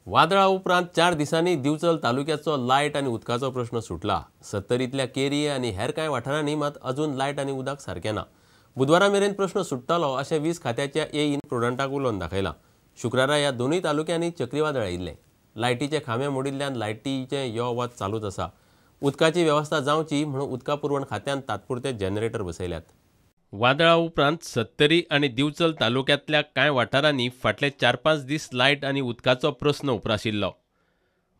वादळा उपरांत 4 दिसांनी दिवचल तालुक्याचो लायट आनी उदकाचो प्रश्न सुटला. सत्तरींतल्या केरी आनी हेर कांय वाठारांनी मात अजून लायट आनी उदक सारकें ना. बुधवारा मेरेन प्रश्न सुट्टलो अशें वीज खात्याच्या एईन प्रुडंटाक उलोवन दाखयलां. शुक्रारा ह्या दोनूय तालुक्यांनी चक्रीवादळ आयिल्लें. लायटीचे खांबे मोडिल्ल्यान लायटीचें यो वच चालूच आसा. उदकाची वेवस्था जावची म्हणून उदका पुरवण खात्यान तात्पुरते जनरेटर बसयल्यात. वादळा उपरांत सत्तरी आनी दिवचल तालुक्यांतल्या कांय वाठारांनी फाटले 4-5 दीस लायट आनी उदकाचो प्रस्न उप्राशिल्लो.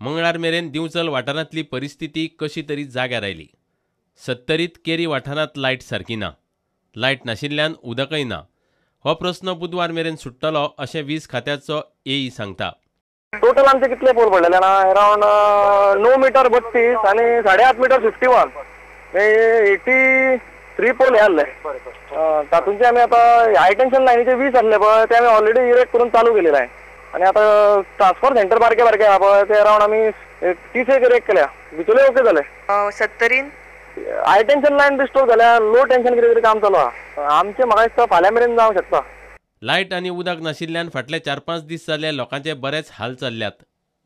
मंगळार मेरेन दिवचल वाठारांतली परिस्थिती कशी तरी जाग्यार आयली. सत्तरीत केरी वाठारांत लायट सारकी ना. लायट नाशिल्ल्यान उदकय ना. हो प्रस्न बुधवार मेरेन सुट्टलो अशें वीज खात्याचो एई सांगता. टोटल आमचे कितले पोल पडलेले ना, अरावंड 9 मिटर 32 आनी 8.5 मिटर 51, 83 पोल हे आहले. तातूंचे आमी आतां हाय टेन्शन लायनीचे 20 आहले पळय, ते आमी ऑलरेडी इरेक्ट करून चालू केलेले आहे. आनी आतां ट्रान्सफर सेंटर बारके बारके आहा पळय, ते अरावंड आमी 30 एक इरेक्ट केल्या, भितरले ओके जाले. सत्तरीन हाय टेन्शन लायन रिस्टोर जाल्या, लो टेन्शन कितें तरी काम चालू आहा आमचें. म्हाका दिसता फाल्यां मेरेन जावंक शकता. लायट आनी उदक नाशिल्ल्यान फाटले 4-5 दीस जाले लोकांचे बरेच हाल चल्ल्यात.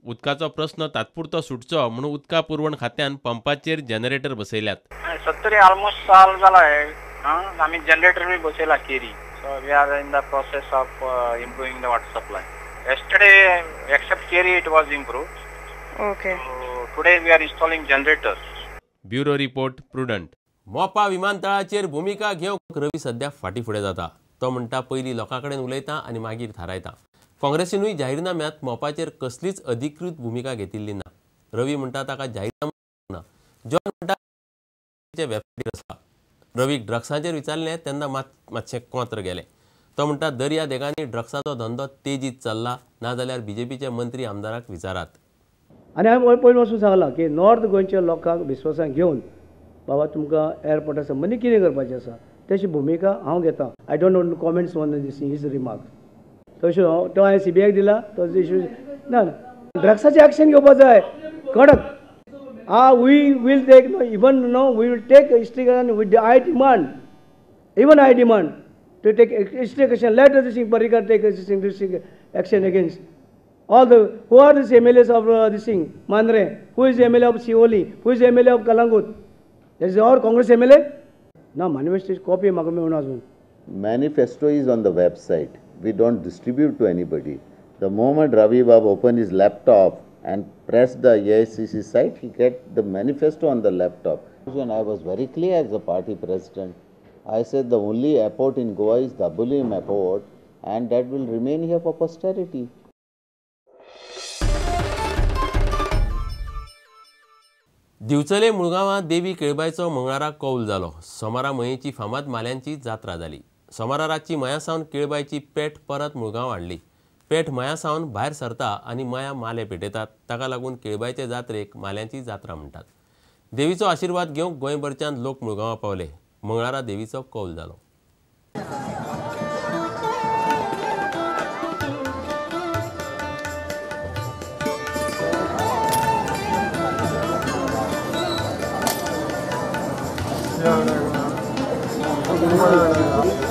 उदकाचो प्रस्न तात्पुरतो सुटचो म्हणून उदका पुरवण खात्यान पंपाचेर जनरेटर बसयल्यात. सत्तरी ऑलमोस्ट सॉल्व जाला हे. आमी जनरेटर बी बसयला Keri. So we are in the process of improving the water supply. Yesterday except Keri it was improve. Okay, today we are installing generator. Bureau report, Prudent. Mopa विमानतळाचेर भुमिका घेवंक रवी सध्या फाटीं फुडें जाता. तो म्हणटा पयलीं लोकां कडेन उलयता आनी मागीर थारायता. काँग्रेसीनूय जाहीरनाम्यांत मोपाचेर कसलीच अधिकृत भुमिका घेतिल्ली ना. रवी म्हणटा ताका जाहीरनामो ना. जॉन म्हणटा वेबसायटीर आसा. रवीक ड्रग्सांचेर विचारलें तेन्ना मातशें कोंत्र गेलें. तो म्हणटा दर्या देगांनी ड्रग्साचो धंदो तेजीत चल्ला, नाजाल्यार बीजेपीचे मंत्री आमदाराक विचारात. आनी हांवें पयलीं वचून सांगलां की नॉर्थ गोंयच्या लोकांक विस्वासान घेवन बाबा तुमकां एअरपोर्टा संबंदी कितें करपाचें आसा तशी भुमिका हांव घेता. I don't want to comments on this his remarks. तशें हांव तो हांवें सीबीआयक दिला तो इशू ना. ड्रग्साचें एक्शन घेवपा जाय कडक. We will take no even no we will take strict action. I demand, even I demand to take strict action. Let this thing Parrikar take strict action against all the who are this MLAs of this thing Mandrem, who is MLA of Siolim, who is MLA of Calangute. That is all Congress MLA. ना manifesto copy म्हाका मेळना अजून. Manifesto is on the website. We don't distribute to anybody. The moment Ravi Babu open his laptop and press the AICC site, he get the manifesto on the laptop. And I was very clear as a party president. I said the only airport in Goa is Dabolim airport, and that will remain here for posterity. Divchale मुळगांवां देवी केळबायचो मंगळारा कौल जालो. सोमारा मयेची फामाद माल्यांची जात्रा जाली. सोमारा रातची मया सावन केळबायची पेठ परत मुळगांव हाडली. पेठ मया सावन भायर सरता आनी मया माले पेटयतात. ताका लागून केळबायचे जात्रेक माल्यांची जात्रा म्हणटात. देवीचो आशिर्वाद घेवंक गोंयभरच्यान लोक मुळगांवां पावले. मंगळारा देवीचो कौल जालो.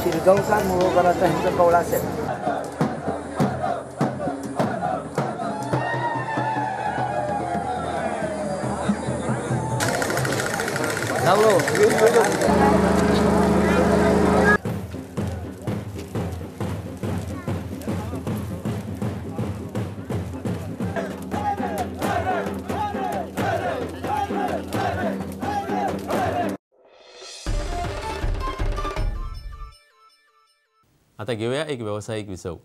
शिरगांवकार मुळगांवकारांचा ह्यांचा कौल असेल. आता घेऊया एक व्यावसायिक विसव.